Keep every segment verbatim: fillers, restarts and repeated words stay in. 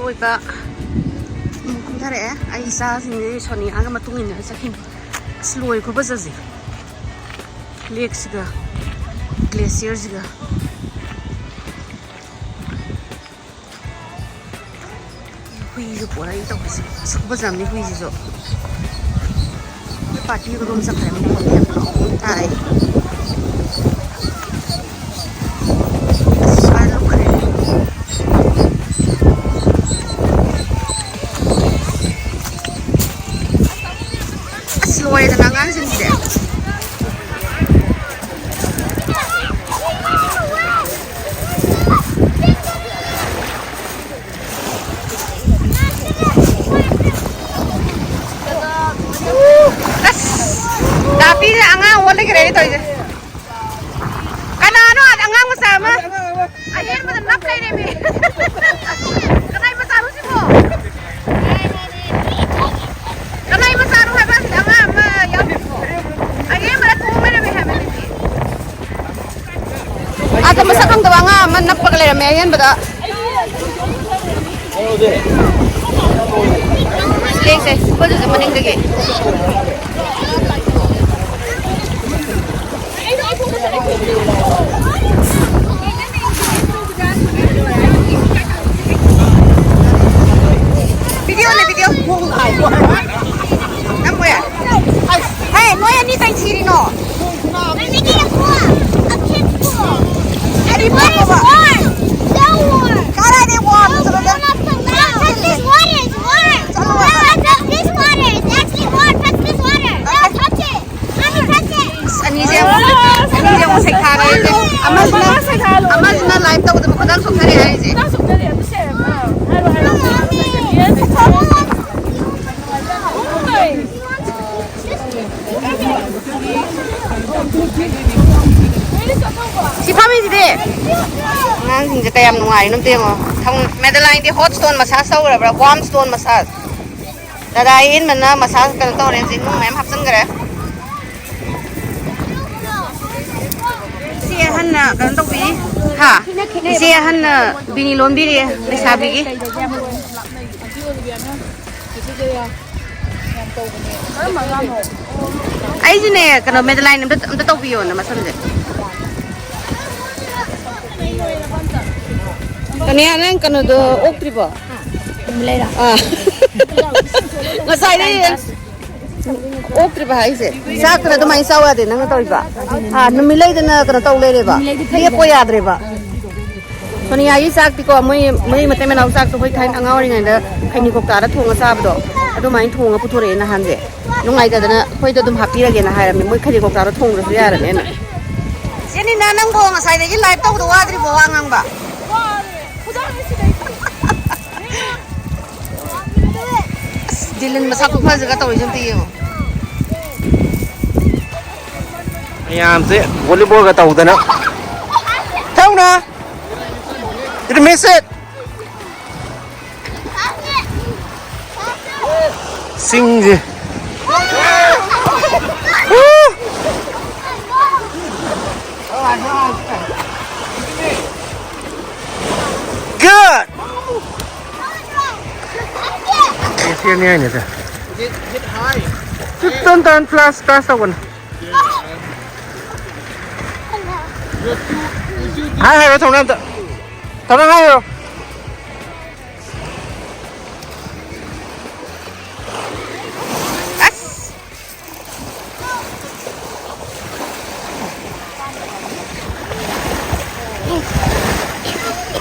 ꯑꯣꯏꯕ ꯑꯃꯨꯛ ꯀꯨꯝꯊꯔꯛꯑꯦ꯫ ꯑꯩ ꯏꯆꯥꯁꯤꯡꯁꯦ ꯁꯣꯅꯤꯌꯥꯒ ꯃꯇꯨꯡ ꯏꯟꯅꯔ ꯆꯠꯈꯤꯅꯤ꯫ ꯑꯁ, ꯂꯣꯏ ꯈꯨꯐꯖꯁꯦ꯫ ꯂꯦꯛꯁꯤꯒ ꯒ꯭ꯂꯦꯁꯤꯌꯔꯁꯤꯒ꯫ ꯍꯨꯏꯁꯨ ꯄꯣꯔꯛꯏ ꯇꯧꯔꯤꯁꯦ꯫ ꯑꯁ, ꯈꯨꯐꯖ ꯑꯃꯅꯤ ꯍꯨꯏꯁꯤꯁꯨ꯫ ꯄꯥꯔꯇꯤ ꯔꯨꯝ ꯆꯠꯈ꯭ꯔꯦ꯫ ꯃꯈꯣꯟ ꯌꯥꯝ ꯂꯥꯎꯅ ꯇꯥꯏ꯫ ꯑꯁ, ꯁ꯭ꯋꯥꯏ ꯂꯧꯈ꯭ꯔꯦ꯫ ꯑꯁ, ꯂꯣꯏꯔꯦꯗꯅ ꯑꯉꯥꯡꯁꯤꯡꯁꯦ꯫ ꯑꯁ! ꯗꯥꯄꯤꯅ ꯑꯉꯥꯡ ꯑꯣꯜꯂꯒꯦꯔꯦ ꯇꯧꯔꯤꯁꯦ꯫ ꯀꯅꯥꯅꯣ ꯑꯥꯗ ꯑꯉꯥꯡ ꯃꯆꯥ ꯑꯃ? ꯑꯍꯦꯟꯕꯗ ꯅꯞ ꯂꯩꯔꯦꯃꯤ꯫ ꯀꯅꯥꯏ ꯃꯆꯥꯅꯣ ꯁꯤꯕꯣ? ꯀꯅꯥꯏ ꯃꯆꯥꯅꯣ ꯍꯥꯏꯕ ꯑꯁꯤꯗ ꯑꯉꯥꯡ ꯑꯃ ꯌꯥꯎꯔꯤꯕꯣ? ꯑꯍꯦꯟꯕꯗ ꯇꯣꯡ ꯂꯩꯔꯝꯃꯦ ꯍꯥꯏꯕꯅꯤꯃꯤ꯫ ꯑꯥꯗ ꯃꯁꯛ ꯈꯪꯗꯕ ꯑꯉꯥꯡ ꯑꯃ ꯅꯞꯄꯒ ꯂꯩꯔꯝꯃꯦ ꯑꯍꯦꯟꯕꯗ꯫ ꯌꯦꯡꯁꯦ, ꯑꯩꯈꯣꯏꯗꯨꯁꯨ ꯃꯅꯤꯡꯗꯒꯤ꯫ ꯚꯤꯗꯤꯑꯣꯅꯦ, ꯚꯤꯗꯤꯑꯣ꯫ ꯅꯝꯃꯣꯏ꯫ ꯍꯦ, ꯅꯣꯏ ꯑꯅꯤ ꯀꯩ ꯊꯤꯔꯤꯅꯣ? What is warm? So warm. ꯀꯗꯥꯏꯗꯩ warm? Touch this water, it's warm. Touch this water, it's actually warm. Touch this water. Now touch it. Mommy, touch it. ꯑꯁ, ꯑꯅꯤꯁꯦ ꯑꯃꯨꯛ, ꯑꯅꯤꯁꯦ ꯑꯃꯨꯛ ꯁꯩꯊꯥꯔꯦ꯫ ꯑꯃꯁꯤꯅ, ꯑꯃꯁꯤꯅ live ꯇꯧꯕꯗ ꯃꯈꯨꯠ ꯁꯣꯛꯊꯔꯦ ꯍꯥꯏꯔꯤꯁꯦ꯫ ꯁꯤ ꯐꯝꯃꯤꯁꯤꯗꯤ꯫ ꯑꯉꯥꯡꯁꯤꯡꯁꯦ ꯀꯌꯥꯝ ꯅꯨꯡꯉꯥꯏꯔꯤꯅꯣ ꯑꯝꯇ ꯌꯦꯡꯉꯣ꯫ ꯊꯝ-, ꯃꯦꯗꯂꯥꯏꯟꯗꯤ hot stone massage ꯇꯧꯔꯕ꯭ꯔꯥ? Warm stone massage꯫ ꯗꯗꯥ ꯏꯟꯕꯅ massage ꯀꯩꯅꯣ ꯇꯧꯔꯦ, ꯍꯧꯖꯤꯛ ꯅꯨꯡ ꯃꯌꯥꯝ ꯍꯥꯞꯆꯤꯟꯈ꯭ꯔꯦ꯫ ꯁꯤ ꯏꯆꯦ ꯑꯍꯟꯅ ꯀꯩꯅꯣ ꯇꯧꯕꯤꯔꯤ꯫ ꯍꯥ? ꯏꯆꯦ ꯑꯍꯟꯅ ꯕꯤꯅꯤ ꯂꯣꯟꯕꯤꯔꯤ ꯂꯩꯁꯥꯕꯤꯒꯤ꯫ ꯑꯩꯁꯨꯅꯦ, ꯀꯩꯅꯣ, ꯃꯦꯗꯂꯥꯏꯟ ꯑꯝꯇ, ꯑꯝꯇ ꯇꯧꯕꯤꯌꯣꯅ ꯃꯁꯝꯁꯦ꯫ ꯀꯅꯦ, ꯅꯪ ꯀꯩꯅꯣꯗꯣ ꯑꯣꯛꯇ꯭ꯔꯤꯕꯣ? ꯑꯥ꯫ ꯉꯁꯥꯏꯗꯩ ꯑꯣꯛꯇ꯭ꯔꯤꯕ ꯍꯥꯏꯁꯦ꯫ ꯆꯥꯛꯇꯨꯅ ꯑꯗꯨꯃꯥꯏꯅ ꯆꯥꯎ ꯌꯥꯗꯦ ꯅꯪꯅ ꯇꯧꯔꯤꯕ꯫ ꯑꯥ, ꯅꯨꯃꯤꯠ ꯂꯩꯗꯅ ꯀꯩꯅꯣ ꯇꯧ ꯂꯩꯔꯦꯕ꯫ ꯂꯦꯞꯄꯣ ꯌꯥꯗ꯭ꯔꯦꯕ꯫ ꯁꯣꯅꯤꯌꯥꯒꯤ ꯆꯥꯛꯇꯤꯀꯣ, ꯃꯣꯏ, ꯃꯣꯏ ꯃꯇꯩ ꯃꯅꯥꯎ ꯆꯥꯛꯇꯣ ꯑꯩꯈꯣꯏ ꯊꯥꯏꯅ ꯑꯉꯥꯡ ꯑꯣꯏꯔꯤꯉꯩꯗ ꯈꯩꯅꯤ ꯀꯧꯇꯥꯗ ꯊꯣꯡꯉ ꯆꯥꯕꯗꯣ, ꯑꯗꯨꯃꯥꯏꯅ ꯊꯣꯡꯉ ꯄꯨꯊꯣꯔꯛꯑꯦ ꯅꯍꯥꯟꯁꯦ꯫ ꯅꯨꯡꯉꯥꯏꯇꯗꯅ ꯑꯩꯈꯣꯏꯗ ꯑꯗꯨꯝ ꯍꯥꯞꯄꯤꯔꯒꯦꯅ ꯍꯥꯏꯔꯕꯅꯦ, ꯃꯣꯏ ꯈꯩꯅꯤ ꯀꯧꯇꯥꯗ ꯊꯣꯡꯗ꯭ꯔꯁꯨ ꯌꯥꯔꯅꯦꯅ꯫ ꯆꯦ ꯅꯤꯅ, ꯅꯪꯕꯨ ꯉꯁꯥꯏꯗꯒꯤ ꯂꯥꯏꯚ ꯇꯧꯕꯗ ꯋꯥꯗ꯭ꯔꯤꯕꯣ ꯋꯥ ꯉꯥꯡꯕ? ꯑꯁ, ꯗꯤꯂꯤꯟ ꯃꯁꯥ ꯈꯨꯐꯖꯒ ꯇꯧꯔꯤꯁꯦ ꯑꯝꯇ ꯌꯦꯡꯉꯣ꯫ ꯃꯌꯥꯝꯁꯦ ꯚꯣꯂꯤꯕꯣꯜꯒ ꯇꯧꯗꯅ꯫ ꯊꯧꯅ! Did you miss it? ꯆꯤꯡꯁꯦ꯫ Good! ꯁꯤ ꯑꯅꯤ ꯍꯥꯏꯅꯦ ꯁꯦ꯫ ꯇꯟ ꯇꯟ ꯐ꯭ꯂꯥꯁ ꯐ꯭ꯂꯥꯁ ꯇꯧꯒꯅꯨ꯫ ꯍꯥꯏ ꯍꯥꯏꯔꯣ ꯊꯧꯅꯥ ꯑꯝꯇ꯫ ꯊꯧꯅꯥ ꯍꯥꯏꯔꯣ꯫ ꯑꯁ!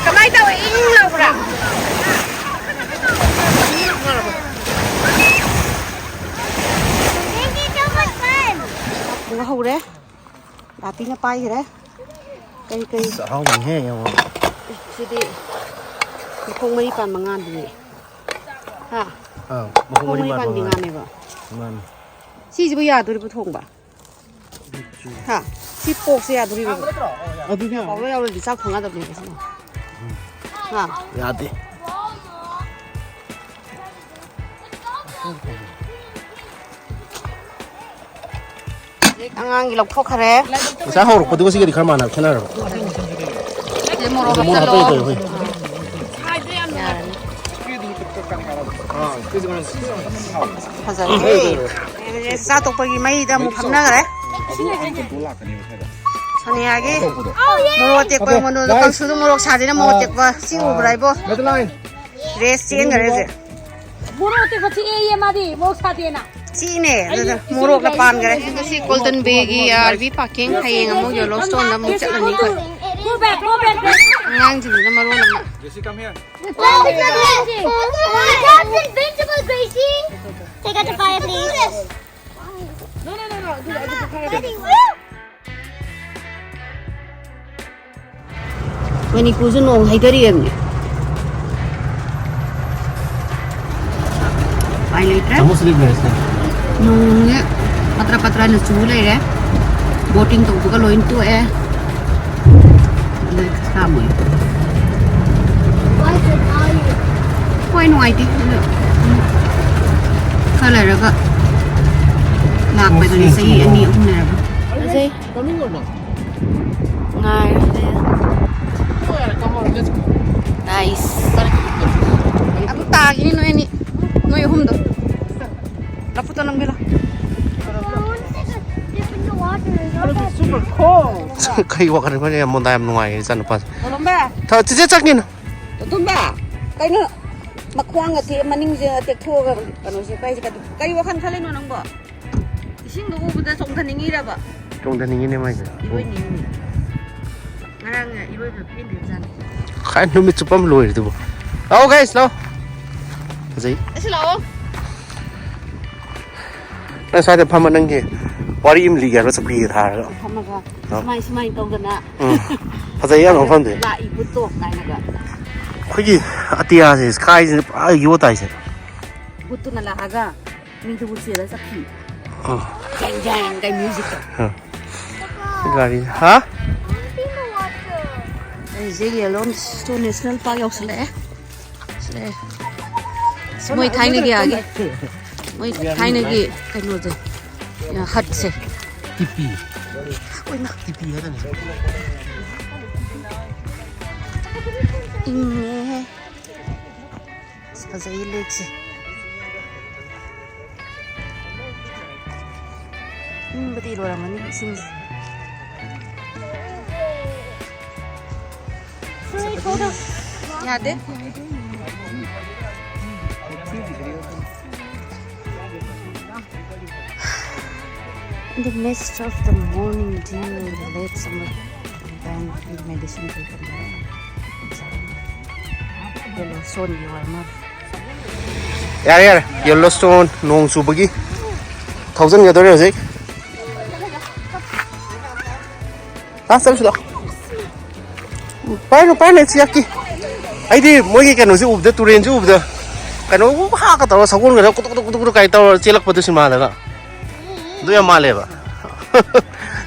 ꯀꯃꯥꯏ ꯇꯧꯋꯤ? ꯏꯪ ꯂꯥꯎꯕ꯭ꯔꯥ? ꯍꯧꯔꯦ꯫ ꯅꯥꯄꯤꯅ ꯄꯥꯏꯈ꯭ꯔꯦ꯫ ꯀꯔꯤ ꯀꯔꯤ? ꯑꯁ, ꯑꯍꯥꯎꯕꯅꯤꯍꯦ, ꯌꯦꯡꯉꯣ꯫ ꯑꯦ, ꯁꯤꯗꯤ ꯃꯈꯣꯡ ꯃꯔꯤ ꯄꯥꯟꯕ ꯉꯥꯗꯨꯅꯦ꯫ ꯍꯥ? ꯑꯥ, ꯃꯈꯣꯡ ꯃꯈꯣꯡ ꯃꯔꯤ ꯃꯔꯤ ꯄꯥꯟꯕ ꯄꯥꯟꯕꯤ ꯉꯥꯅꯦ꯫ ꯉꯥꯅꯦꯕ꯫ ꯃꯥꯅꯤ꯫ ꯁꯤꯁꯤꯕꯨ ꯌꯥꯗꯣꯔꯤꯕꯣ ꯊꯣꯡꯕ? ꯍꯥ? ꯁꯤ ꯄꯣꯛꯁꯦ ꯌꯥꯗꯣꯔꯤꯕꯣ? ꯑꯗꯨꯗꯤ ꯌꯥꯔꯣꯏ꯫ ꯄꯥꯎꯗꯔ ꯌꯥꯎꯔꯗꯤ ꯆꯥꯛ ꯊꯣꯡ ꯌꯥꯗꯕꯅꯦꯕ ꯁꯤꯅ꯫ ꯍꯥ? ꯌꯥꯗꯦ꯫ ꯑꯉꯥꯡꯒꯤ ꯂꯧꯊꯣꯛꯈ꯭ꯔꯦ꯫ ꯉꯁꯥꯏ ꯍꯧꯔꯛꯄꯗꯨꯒ ꯁꯤꯒꯗꯤ ꯈꯔ ꯃꯥꯟꯅꯕ ꯈꯦꯠꯅꯔꯕ꯫ ꯁꯤꯗ ꯃꯣꯔꯣꯛ ꯃꯣꯔꯣꯛ ꯍꯥꯞꯆꯜꯂꯣ꯫ ꯍꯥꯞꯄꯒꯤ ꯇꯧꯋꯦ ꯑꯩꯈꯣꯏ꯫ ꯌꯥꯔꯅꯤ꯫ ꯐꯖꯔꯦ꯫ ꯆꯥ ꯇꯣꯛꯄꯒꯤ ꯃꯩꯗ ꯑꯃꯨꯛ ꯐꯝꯅꯈ꯭ꯔꯦ꯫ ꯁꯣꯅꯤꯌꯥꯒꯤ ꯃꯣꯔꯣꯛ ꯑꯇꯦꯛꯄ ꯑꯩꯉꯣꯟꯗ ꯀꯥꯡꯁꯨꯗ ꯃꯣꯔꯣꯛ ꯁꯥꯗꯦꯅ ꯃꯣꯔꯣꯛ ꯑꯇꯦꯛꯄ ꯁꯤ ꯎꯕ꯭ꯔꯥ ꯏꯕꯣ? ꯔꯦꯁ ꯆꯦꯟꯈ꯭ꯔꯦ ꯍꯧꯖꯤꯛ꯫ ꯃꯣꯔꯣꯛ ꯑꯇꯦꯛꯄ ꯆꯤꯛꯑꯦꯌꯦ ꯃꯥꯗꯤ ꯃꯣꯔꯣꯛ ꯁꯥꯗꯦꯅ꯫ ꯆꯤꯛꯏꯅꯦ ꯑꯗꯨꯗ ꯃꯣꯔꯣꯛꯅ ꯄꯥꯟꯈ꯭ꯔꯦ꯫ ꯉꯁꯤ ꯒꯣꯜꯗꯟ ꯕꯦꯒꯤ ꯑꯥꯔ ꯚꯤ ꯄꯥꯔꯀꯤꯡ, ꯍꯌꯦꯡ ꯑꯃꯨꯛ ꯌꯦꯂꯣ ꯁ꯭ꯇꯣꯟꯗ ꯑꯃꯨꯛ ꯆꯠꯂꯅꯤ ꯑꯩꯈꯣꯏ꯫ Go back, go back, go back. ꯑꯉꯥꯡꯁꯤꯡꯁꯤꯅ ꯃꯔꯣꯜ ꯑꯃ꯫ Go back, go back. We have invincible Gracie. Take out the fire, please. No, no, no, no. ꯃꯅꯤꯄꯨꯔꯁꯨ ꯅꯣꯡ ꯍꯩꯊꯔꯤꯕꯅꯤ꯫ ꯎꯄꯥꯏ ꯂꯩꯇ꯭ꯔꯦ꯫ ꯆꯥꯃꯁ ꯂꯩꯕ꯭ꯔꯥ ꯁꯤꯗ? ꯅꯣꯡꯅꯦ ꯄꯇ꯭ꯔ ꯄꯇ꯭ꯔꯅ ꯆꯨ ꯂꯩꯔꯦ꯫ ꯕꯣꯇꯤꯡ ꯇꯧꯕꯒ ꯂꯣꯏ ꯇꯣꯛꯑꯦ꯫ ꯑꯗꯨ ꯁꯥꯃꯣꯏ꯫ ꯍꯣꯏ, ꯅꯨꯡꯉꯥꯏꯇꯦ꯫ ꯑꯗꯨ ꯈꯔ ꯂꯩꯔꯒ ꯂꯥꯛꯄꯗꯨꯅꯤ, ꯆꯍꯤ ꯑꯅꯤ ꯑꯍꯨꯝ ꯂꯩꯔꯒ꯫ ꯐꯖꯩ꯫ ꯉꯥꯏꯔꯦ꯫ ꯅꯥꯏꯁ꯫ ꯑꯗꯨ ꯇꯥꯈꯤꯅꯤ ꯅꯣꯏ ꯑꯅꯤ꯫ ꯅꯣꯏ ꯑꯍꯨꯝꯗꯣ꯫ ꯂꯐꯨꯇꯣ ꯅꯝꯒꯦ ꯂꯥꯎ꯫ ꯀꯩ ꯋꯥꯈꯜ ꯈꯜꯂꯤ? ꯃꯣꯟꯗꯥ ꯌꯥꯝ ꯅꯨꯡꯉꯥꯏꯌꯦ ꯏꯆꯥꯅꯨꯄꯥꯁꯦ꯫ ꯇꯣꯂꯣꯝꯕ꯫ ꯊ-, ꯆꯤꯆꯦ ꯆꯠꯈꯤꯅꯨ꯫ ꯇꯣꯂꯣꯝꯕ꯫ ꯀꯩꯅꯣ? ꯃꯈ꯭ꯋꯥꯡꯒ ꯇꯦꯛ-, ꯃꯅꯤꯡꯁꯦ ꯇꯦꯛꯊꯣꯛꯑꯒ ꯀꯩꯅꯣꯁꯦ ꯀꯩꯁꯦ ꯀꯔꯤ, ꯀꯔꯤ ꯋꯥꯈꯜ ꯈꯜꯂꯤꯅꯣ ꯅꯪꯕꯣ? ꯏꯁꯤꯡꯗꯣ ꯎꯕꯗ ꯆꯣꯡꯊꯅꯤꯡꯉꯤꯔꯕ? ꯆꯣꯡꯊꯅꯤꯡꯉꯤꯅꯦ ꯃꯥꯏꯁꯦ꯫ ꯏꯔꯣꯏꯅꯤꯡꯉꯤ꯫ ꯉꯔꯥꯡ ꯏꯔꯣꯏꯕ ꯄꯦꯟꯗꯦꯖꯥꯠꯅꯤ꯫ ꯈꯥꯏ ꯅꯨꯃꯤꯠ ꯆꯨꯞꯄ ꯑꯃ ꯂꯣꯏꯔꯤꯗꯨꯕꯨ꯫ ꯂꯥꯛꯑꯣ guys, ꯂꯥꯛꯑꯣ꯫ ꯐꯖꯩ꯫ ꯑꯁꯤ ꯂꯥꯛꯑꯣ꯫ ꯅꯪ ꯁ꯭ꯋꯥꯏꯗ ꯐꯝꯃ ꯅꯪꯒꯤ ꯋꯥꯔꯤ ꯑꯃ ꯂꯤꯒꯦ ꯍꯥꯏꯕ꯭ꯔꯥ, ꯆꯧꯀ꯭ꯔꯤꯒ ꯊꯥꯔꯒ꯫ ꯐꯝꯃꯒ ꯑ꯫ ꯁꯨꯃꯥꯏ ꯁꯨꯃꯥꯏꯅ ꯇꯧꯗꯅ ꯎꯝ꯫ ꯐꯖꯩ ꯌꯥꯝ ꯃꯐꯝꯁꯦ꯫ ꯂꯥꯛꯏ ꯚꯨꯠꯇꯣ ꯀꯥꯏꯅꯒ꯫ ꯑꯩꯈꯣꯏꯒꯤ ꯑꯇꯤꯌꯥꯁꯦ, ꯁ꯭ꯀꯥꯏꯁꯤꯅ ꯄꯨꯔꯥ ꯌꯣ ꯇꯥꯏꯁꯦ꯫ ꯚꯨꯠꯇꯨꯅ ꯂꯥꯛꯑꯒ ꯃꯤꯗꯨꯕꯨ ꯆꯦꯜꯂ ꯆꯠꯈꯤ꯫ ꯎꯝ꯫ ꯖꯦꯡ ꯖꯦꯡ ꯀꯩ ꯃ꯭ꯌꯨꯖꯤꯛꯇꯣ꯫ ꯑ꯫ ꯁꯤ ꯒꯥꯔꯤ, ꯍꯥ? ꯑꯩꯁꯦ ꯌꯦꯂꯣ ꯁ꯭ꯇꯣꯟ ꯅꯦꯁꯅꯦꯜ ꯄꯥꯔꯛ ꯌꯧꯁꯜꯂꯛꯑꯦ꯫ ꯁꯤꯗ ꯃꯣꯏ ꯊꯥꯏꯅꯒꯤ ꯑꯥꯒꯤ, ꯃꯣꯏ ꯊꯥꯏꯅꯒꯤ ꯀꯩꯅꯣꯁꯦ, ꯍꯠꯁꯦ꯫ ꯇꯤꯄꯤ꯫ ꯇꯤꯄꯤ ꯍꯥꯏꯗꯅꯦ꯫ ꯏꯪꯉꯦ꯫ ꯑꯁ, ꯐꯖꯩ ꯂꯦꯛꯁꯦ꯫ ꯏꯪꯕꯗꯤ ꯂꯣꯏꯔꯝꯃꯅꯤ ꯏꯁꯤꯡꯁꯦ꯫ ꯌꯥꯗꯦ꯫ In the midst of the morning dew, the late summer, and then medicine to the Yellowstone view, I must. ꯌꯥꯔꯦ, ꯌꯥꯔꯦ꯫ Yellowstone ꯅꯣꯡ ꯆꯨꯕꯒꯤ ꯊꯧꯖꯤꯟꯒꯗꯧꯔꯦ ꯍꯧꯖꯤꯛ꯫ ꯂꯥꯁ ꯆꯠꯂꯨꯁꯤꯗ꯫ ꯄꯥꯏꯅꯨ, ꯄꯥꯏꯅꯨ, ꯁꯤ ꯌꯥꯛꯀꯤ꯫ ꯑꯩꯗꯤ ꯃꯣꯏꯒꯤ ꯀꯩꯅꯣꯁꯤ ꯎꯕꯗ, ꯇꯨꯔꯦꯟꯁꯤ ꯎꯕꯗ, ꯀꯩꯅꯣ ꯍꯥꯛꯀ ꯇꯧꯔ, ꯁꯒꯣꯜꯒꯗ ꯀꯨꯇꯨꯛ ꯀꯨꯇꯨꯛ ꯀꯨꯇꯨꯛ ꯀꯨꯇꯨꯛ ꯀꯥꯏ ꯇꯧꯔ ꯆꯦꯜꯂꯛꯄꯗꯨ ꯁꯤꯃꯥꯗꯒ꯫ ꯑꯗꯨ ꯌꯥꯝ ꯃꯥꯜꯂꯦꯕ꯫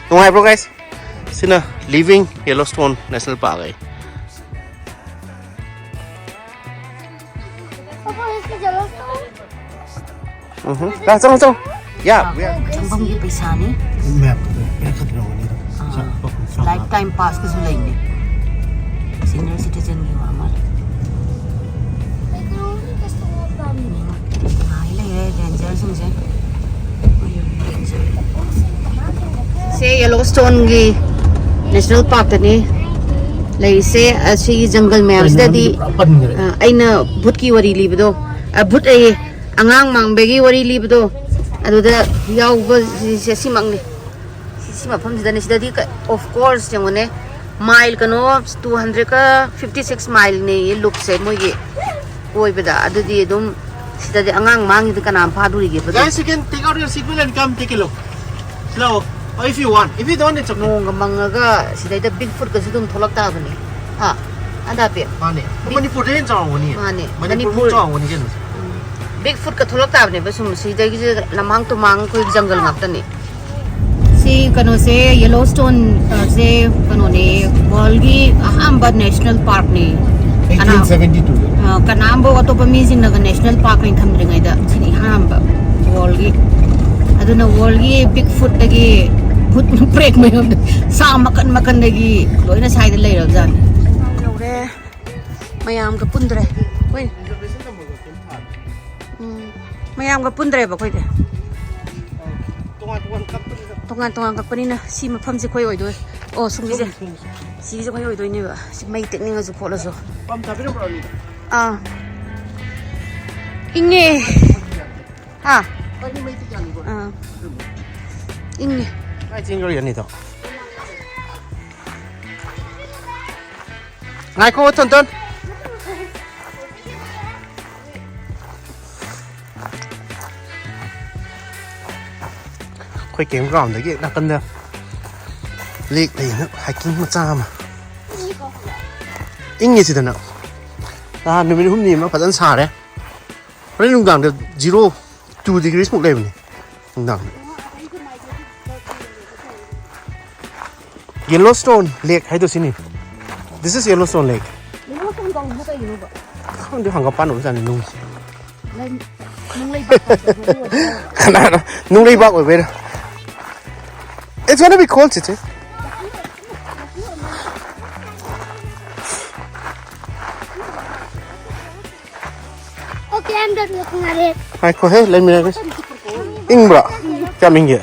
ꯅꯨꯡꯉꯥꯏꯕ꯭ꯔꯣ, guys? ꯁꯤꯅ living Yellowstone National Park ꯑꯩ꯫ ꯎꯝꯍꯨꯝ꯫ ꯂꯥꯛ, ꯆꯪꯉꯣ, ꯆꯪꯉꯣ꯫ ꯌꯥ, ꯌꯥ꯫ ꯆꯪꯐꯝꯒꯤ ꯄꯩꯁꯥꯅꯤ꯫ ꯃꯦꯞꯇꯨꯗ ꯄꯤꯔꯛꯀꯗ꯭ꯔꯕꯅꯤꯗ꯫ ꯑꯥ꯫ ꯂꯥꯏꯐ ꯇꯥꯏꯝ ꯄꯥꯁꯀꯁꯨ ꯂꯩꯅꯦ꯫ ꯁꯤꯅꯤꯌꯔ ꯁꯤꯇꯤꯖꯟꯒꯤ ꯑꯣꯏꯔ ꯃꯥꯜꯂꯦ꯫ ꯉꯥꯏ ꯂꯩꯔꯦ ꯔꯦꯟꯖꯔꯁꯤꯡꯁꯦ꯫ ꯁꯦ ꯌꯦꯂꯣꯁ꯭ꯇꯣꯟꯒꯤ ꯅꯦꯁꯅꯦꯜ ꯄꯥꯔꯛꯇꯅꯤ ꯂꯩꯔꯤꯁꯦ꯫ ꯑꯁꯤꯒꯤ ꯖꯪꯒꯜ ꯃꯌꯥꯝꯁꯤꯗꯗꯤ, ꯄꯨꯔꯥ ꯄꯟꯈ꯭ꯔꯦ꯫ ꯑ, ꯑꯩꯅ ꯚꯨꯠꯀꯤ ꯋꯥꯔꯤ ꯂꯤꯕꯗꯣ, ꯑ, ꯚꯨꯠ ꯑꯌꯦ, ꯑꯉꯥꯡ ꯃꯥꯡꯕꯒꯤ ꯋꯥꯔꯤ ꯂꯤꯕꯗꯣ, ꯑꯗꯨꯗ ꯌꯥꯎꯕ ꯁꯤꯁꯦ ꯁꯤꯃꯛꯅꯤ꯫ ꯁꯤ, ꯁꯤ ꯃꯐꯝꯁꯤꯗꯅꯤ꯫ ꯁꯤꯗꯗꯤ ꯀ-, of course, ꯌꯦꯡꯉꯨꯅꯦ, ꯃꯥꯏꯜ ꯀꯩꯅꯣ, two hundred ꯀ fifty six ꯃꯥꯏꯜꯅꯦꯌꯦ ꯂꯨꯞꯁꯦ ꯃꯣꯏꯒꯤ ꯀꯣꯏꯕꯗ꯫ ꯑꯗꯨꯗꯤ ꯑꯗꯨꯝ ꯁꯤꯗꯗꯤ ꯑꯉꯥꯡ ꯃꯥꯡꯉꯤꯗ ꯀꯅꯥꯝ ꯐꯥꯗꯣꯔꯤꯒꯦꯕ ꯑꯗꯨꯝ? Guys, you can take out your seatbelt and come take a look. Slow. Or if you want. If you don't, it's okay. ꯅꯣꯡꯒ ꯃꯪꯉꯒ ꯁꯤꯗꯩꯗ ꯕꯤꯛ ꯐꯨꯠꯀꯁꯨ ꯑꯗꯨꯝ ꯊꯣꯛꯂꯛ ꯇꯥꯕꯅꯤ꯫ ꯍꯥ? ꯑꯗꯥꯄꯦ? ꯃꯥꯅꯦ꯫ ꯕꯤꯛ ꯃꯅꯤꯄꯨꯔꯗ ꯍꯦꯟꯅ ꯆꯥꯎꯔꯝꯒꯅꯤ꯫ ꯃꯥꯅꯦ꯫ ꯃꯅꯤꯄꯨꯔꯃꯨꯛ ꯃꯅꯤꯄꯨꯔ ꯆꯥꯎꯔꯝꯒꯅꯤ ꯀꯩꯅꯣꯁꯦ꯫ ꯕꯤꯛ ꯐꯨꯠꯀ ꯊꯣꯛꯂꯛ ꯇꯥꯕꯅꯦꯕ ꯁꯨꯝ ꯁꯤꯗꯒꯤꯁꯦ ꯂꯃꯥꯡ ꯇꯨꯃꯥꯡ ꯑꯩꯈꯣꯏ ꯖꯪꯒꯜ ꯉꯥꯛꯇꯅꯤ꯫ ꯁꯤ ꯀꯩꯅꯣꯁꯦ, ꯌꯦꯂꯣꯁ꯭ꯇꯣꯟ, ꯑ, ꯁꯦ ꯀꯩꯅꯣꯅꯦ, ꯋꯥꯔꯜꯒꯤ ꯑꯍꯥꯟꯕ ꯅꯦꯁꯅꯦꯜ ꯄꯥꯔꯛꯅꯦ꯫ ꯀꯅꯥ-, eighteen seventy two꯫ ꯑ, ꯀꯅꯥꯝꯐꯧ ꯑꯇꯣꯞꯄ ꯃꯤꯁꯤꯡꯅꯒ ꯅꯦꯁꯅꯦꯜ ꯄꯥꯔꯛ ꯍꯥꯏꯅ ꯊꯝꯗ꯭ꯔꯤꯉꯩꯗ ꯁꯤꯅ ꯑꯍꯥꯟꯕ ꯋꯥꯔꯜꯒꯤ꯫ ꯑꯗꯨꯅ ꯋꯥꯔꯜꯒꯤ ꯕꯤꯛ ꯐꯨꯠꯇꯒꯤ ꯕ꯭ꯔꯦꯛ ꯃꯌꯥꯝꯗ ꯁꯥ ꯃꯈꯟ ꯃꯈꯟꯗꯒꯤ ꯂꯣꯏꯅ ꯁꯥꯏꯗ ꯂꯩꯔꯕꯖꯥꯠꯅꯤ꯫ ꯌꯧꯔꯦ꯫ ꯃꯌꯥꯝꯒ ꯄꯨꯟꯗ꯭ꯔꯦ ꯑꯩꯈꯣꯏ꯫ ꯎꯝ꯫ ꯃꯌꯥꯝꯒ ꯄꯨꯟꯗ꯭ꯔꯦꯕ ꯑꯩꯈꯣꯏꯗꯤ꯫ ꯇꯣꯉꯥꯟ ꯇꯣꯉꯥꯟ ꯀꯛꯄꯅꯤꯅ꯫ ꯇꯣꯉꯥꯟ ꯇꯣꯉꯥꯟ ꯀꯛꯄꯅꯤꯅ ꯁꯤ ꯃꯐꯝꯁꯦ ꯑꯩꯈꯣꯏ ꯑꯣꯏꯗꯣꯏ꯫ ꯑꯣ, ꯁꯨꯝꯒꯤꯁꯦ꯫ ꯁꯨꯝ, ꯁꯨꯝ, ꯁꯨꯝ꯫ ꯁꯤꯒꯤꯁꯦ ꯑꯩꯈꯣꯏ ꯑꯣꯏꯗꯣꯏꯅꯦꯕ꯫ ꯁꯤ ꯃꯩ ꯇꯦꯛꯅꯤꯡꯉꯁꯨ ꯈꯣꯠꯂꯁꯨ꯫ ꯄꯝ ꯊꯥꯕꯤꯔꯝꯕ꯭ꯔꯣ ꯑꯅꯤꯗꯣ? ꯑꯥ꯫ ꯏꯪꯉꯦ꯫ ꯍꯥ? ꯃꯩ ꯇꯦꯛ ꯌꯥꯅꯤꯀꯣ? ꯑꯥ꯫ ꯏꯪꯉꯦ꯫ ꯀꯥꯏ ꯆꯦꯟꯈ꯭ꯔꯒꯦ ꯑꯅꯤꯗꯣ? ꯉꯥꯏꯈꯣ, ꯊꯣꯟꯊꯣꯟ꯫ ꯑꯩꯈꯣꯏ ꯀꯦꯝ ꯒ꯭ꯔꯥꯎꯟꯗꯒꯤ ꯅꯥꯀꯟꯗ ꯂꯦꯛ ꯂꯩꯅ ꯍꯥꯏꯀꯤꯡ ꯃꯆꯥ ꯑꯃ꯫ ꯏꯪꯉꯦ ꯁꯤꯗꯅ꯫ ꯅꯍꯥꯟ ꯅꯨꯃꯤꯠ ꯍꯨꯝꯅꯤ ꯑꯃ ꯐꯖꯅ ꯁꯥꯔꯦ꯫ ꯍꯣꯔꯦꯟ ꯅꯨꯡꯗꯥꯡꯗ zero two degrees ꯃꯨꯛ ꯂꯩꯕꯅꯦ ꯅꯨꯡꯗꯥꯡꯗ꯫ Yellowstone Lake ꯍꯥꯏꯗꯣ ꯁꯤꯅꯤ꯫ This is Yellowstone Lake. Yellowstone ꯀꯧꯕ ꯀꯩꯒꯤꯅꯣꯕ? ꯈꯪꯗꯦ, ꯍꯪꯒꯄꯥꯟ ꯑꯣꯏꯕꯖꯥꯠꯅꯤ ꯅꯨꯡꯁꯦ꯫ ꯂꯩ-, ꯅꯨꯡ ꯂꯩꯕꯥꯛ ꯀꯧꯕ ꯑꯗꯨ ꯑꯣꯏꯗꯣꯏꯔꯣ? ꯀꯅꯥꯅꯣ? ꯅꯨꯡ ꯂꯩꯕꯥꯛ ꯑꯣꯏꯕꯩꯔꯥ? It's gonna be cold, ꯆꯤꯆꯦ꯫ Okay, I'm done looking at it. ꯉꯥꯏꯈꯣꯍꯦ, ꯂꯩꯃꯤꯟꯅꯒꯦ꯫ ꯏꯪꯕ꯭ꯔꯣ? ꯀꯌꯥꯝ ꯏꯪꯒꯦ?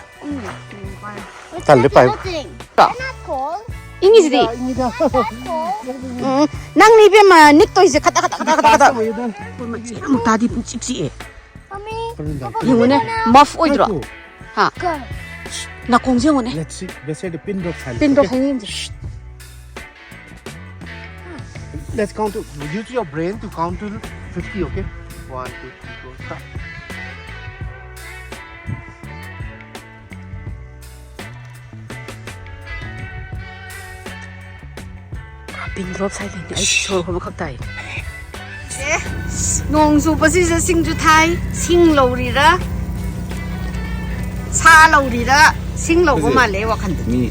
ꯇꯜꯂꯦ ꯄꯥꯏꯕ꯫ Nothing. ꯀꯣ? I'm not cold. ꯏꯪꯉꯤꯁꯤꯗꯤ꯫ I'm not cold. ꯎꯝ, ꯅꯪꯅꯤ ꯏꯕꯦꯝꯃ ꯅꯤꯛꯇꯣꯏꯁꯦ ꯈꯇꯛ ꯈꯇꯛ ꯈꯇꯛ ꯈꯇꯛ ꯈꯇꯛ꯫ ꯃꯆꯦ ꯑꯃꯨꯛ ꯇꯥꯗꯤ ꯄꯨꯡꯆꯤꯛ ꯆꯤꯛꯑꯦ꯫ Mommy, ꯌꯦꯡꯉꯨꯅꯦ, ꯃꯐ ꯑꯣꯏꯗ꯭ꯔꯣ? ꯍꯥ? ꯀ- ꯅꯥꯀꯣꯡꯁꯦ ꯌꯦꯡꯉꯨꯅꯦ꯫ Let's see. Let's say the pin drop silence. Pin drop okay? ꯍꯥꯏꯅꯤꯡꯗꯦ꯫ Let's count to, use your brain to count to fifty, okay? One, two, three, four, start. Pin drop silent. ꯑꯩ ꯁꯣꯔ ꯍꯣꯟꯕ ꯈꯛ ꯇꯥꯏ꯫ ꯑꯦ, ꯅꯣꯡ ꯆꯨꯕꯁꯤꯗ ꯁꯤꯡꯁꯨ ꯊꯥꯏ, ꯁꯤꯡ ꯂꯧꯔꯤꯔꯥ, ꯁꯥ ꯂꯧꯔꯤꯔꯥ, ꯁꯤꯡ ꯂꯧꯕ ꯃꯥꯜꯂꯦ ꯋꯥꯈꯟꯗ꯫ ꯃꯤ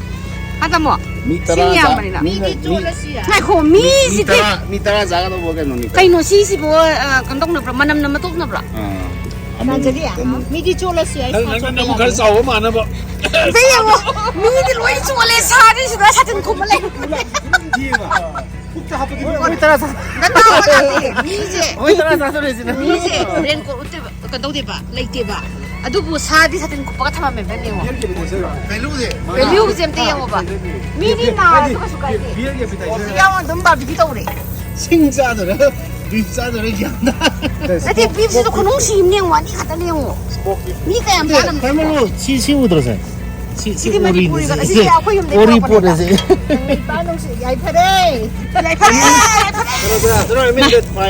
ꯍꯥ, ꯇꯥꯃꯣ? ꯃꯤ ꯁꯤꯡ ꯇꯔꯥ ꯌꯥꯝꯕꯅꯤꯅ꯫ ꯃꯤ ꯂꯩ-, ꯃꯤ ꯉꯥꯏꯈꯣ, ꯃꯤ, ꯃꯤꯁꯤꯗꯤ ꯇꯔꯥ, ꯃꯤ ꯇꯔꯥ ꯆꯥꯒꯗꯧꯕ ꯀꯩꯅꯣꯅꯤ꯫ ꯀꯩꯅꯣ ꯁꯤꯁꯤꯕꯨ, ꯑ, ꯀꯩꯅꯣ ꯇꯧꯅꯕ꯭ꯔꯣ? ꯃꯅꯝꯅ ꯃꯇꯣꯛꯅꯕ꯭ꯔꯣ? ꯑꯥ꯫ ꯃꯥꯟꯖꯗꯦ꯫ ꯃꯤꯗꯤ ꯆꯣꯠꯂꯁꯨ ꯌꯥꯏ, ꯅꯪ, ꯁꯥ ꯅꯪ, ꯆꯣꯠꯄ ꯅꯪ ꯌꯥꯗꯦ꯫ ꯈꯔ ꯆꯥꯎꯕ ꯃꯥꯟꯅꯕ꯫ ꯑꯝꯇ ꯌꯦꯡꯉꯣ꯫ ꯃꯤꯗꯤ ꯂꯣꯏ ꯆꯣꯠꯂꯦ, ꯁꯥꯗꯤ ꯁꯤꯗ ꯁꯥꯇꯤꯟ ꯈꯨꯝꯕ ꯂꯩ꯫ ꯄꯨꯛꯇ ꯍꯥꯞꯄꯗꯤ ꯃꯣꯏ ꯇꯔꯥ ꯆꯥ-, ꯅꯠꯇꯦ, ꯃꯣꯏ ꯇꯔꯥ ꯆꯥꯗꯣꯔꯦ ꯁꯤꯅ꯫ ꯃꯤꯁꯦ ꯔꯦꯟꯀꯣꯠ ꯎꯞꯇꯦꯕ, ꯀꯩꯅꯣ ꯇꯧꯗꯦꯕ, ꯂꯩꯇꯦꯕ꯫ ꯑꯗꯨꯕꯨ ꯁꯥꯗꯤ ꯁꯥꯇꯤꯟ ꯀꯨꯞꯄꯒ ꯊꯝꯃꯝꯃꯦꯕ, ꯌꯦꯡꯉꯣ꯫ ꯚꯦꯂꯨꯁꯦ꯫ ꯚꯦꯂꯨꯁꯦ ꯑꯝꯇ ꯌꯦꯡꯉꯣꯕ꯫ ꯃꯤꯗꯤ ꯅꯥꯔꯁꯨ ꯀꯩꯁꯨ ꯀꯥꯏꯗꯦ꯫ ꯕꯤꯌꯔꯒꯤ ꯑꯦꯄꯤꯇꯥꯏꯖꯔ꯫ ꯍꯧꯖꯤꯛ ꯌꯥꯝ ꯑꯗꯨꯝ ꯕꯥꯔꯕꯤꯀ꯭ꯌꯨ ꯇꯧꯔꯦ꯫ ꯁꯤꯡ ꯆꯥꯗꯣꯏꯔꯥ? ꯕꯤꯐ ꯆꯥꯗꯣꯏꯔꯥ? ꯒ꯭ꯌꯥꯟ ꯇꯥꯗꯦ꯫ ꯅꯠꯇꯦ, ꯕꯤꯐꯁꯤꯁꯨ ꯈꯨꯅꯨꯡꯁꯤ ꯑꯃ ꯌꯦꯡꯉꯣ, ꯑꯅꯤ ꯈꯛꯇꯅꯦ ꯌꯦꯡꯉꯣ꯫ ꯃꯤ ꯀꯌꯥꯝ ꯆꯥꯔꯝꯗꯣꯏꯅꯣ? ꯀꯩꯅꯣ, ꯁꯤ, ꯁꯤ ꯎꯗ꯭ꯔꯣ, ꯁꯦ? ꯁꯤ, ꯁꯤ ꯁꯤꯗꯤ ꯑꯣꯔꯤꯅꯦ, ꯃꯅꯤꯄꯨꯔꯤꯒ, ꯁꯤ, ꯑꯁꯤꯗꯤ ꯁꯤ ꯑꯩꯈꯣꯏ ꯌꯨꯝꯗꯩ ꯑꯣꯔꯤ ꯄꯨꯔꯛꯄꯅꯤꯗ꯫ ꯄꯣꯠꯅꯦ, ꯁꯤ꯫ ꯅꯨꯄꯥ ꯅꯨꯡꯁꯤ, ꯌꯥꯏꯐꯔꯦ꯫ ꯌꯥꯏꯐꯔꯦ, ꯌꯥꯏꯐꯔꯦ꯫